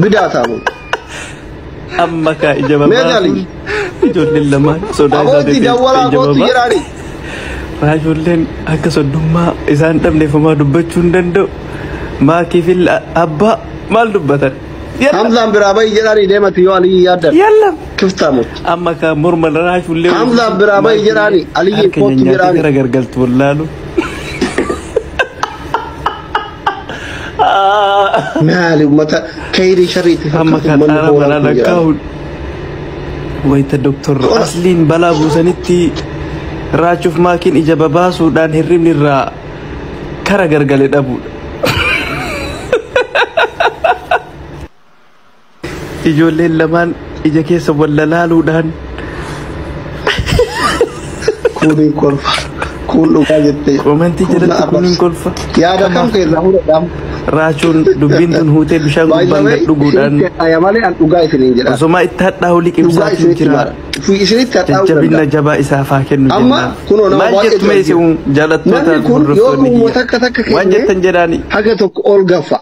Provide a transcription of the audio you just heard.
Bidaa taamu. Amma kaa ija Mee babaasuun Ali. ijoolleen lamaan sodaa Abootti isaatiif dawwalaa ija kootu babaa. jedhaani. Raajoolleen akka soddummaa isaan dhabneef homaa dubbachuu hin danda'u. Maakii fi abbaa maal dubbatan? Yalla Hamzaan biraa bahi jedhaani deemati yoo Aliyyi yaaddan. yalla. Kiftaamut. Amma kaa morma raashullee Hamzaan biraa bahi jedhaani Aliyyi harka kootu nyaatee jedhaani. gara gargaltu wallaalu. Maali uummata kayrii sharriitti Amma fakkaatu kaa uummanni xaaraa hoolaan balaa kun jedhaani. lakkaa'uun wayita Doktor Hola. Asliin balaa buusanitti raachuuf maakiin ija babaasuudhaan hirribni irraa kara gargale dhabuudha. Ijoolleen lamaan ija keessa wallalaaluudhaan Kuuniin kolfa. Kuun dhugaa jettee. Komentii Kuun na jalatti kuuniin arrabsa. kolfa. Yaada kam Kamaaf keessaa fudhadhaam. raachuun dubbiin tun huutee bishaan By the gubbaan way, gad dhuguudhaan isinitti hadhaaya malee an dhugaa isiniin jedha. osomaa itti hadhaa'u Dhugaa liqimsaatiin isinitti jira. maara. Isinitti hadhaa'uu Jajjabina danda'a. jabaa isaaf haa kennu Amma jennaan. kunoo nama Maal jettu baay'eetu mee argina. isin jaalattoota Namni fi kun yoo hordoftoonni dhuguma kiyya? takka takka Waan kennee jettan jedhaani. haga tokko ol gaffa.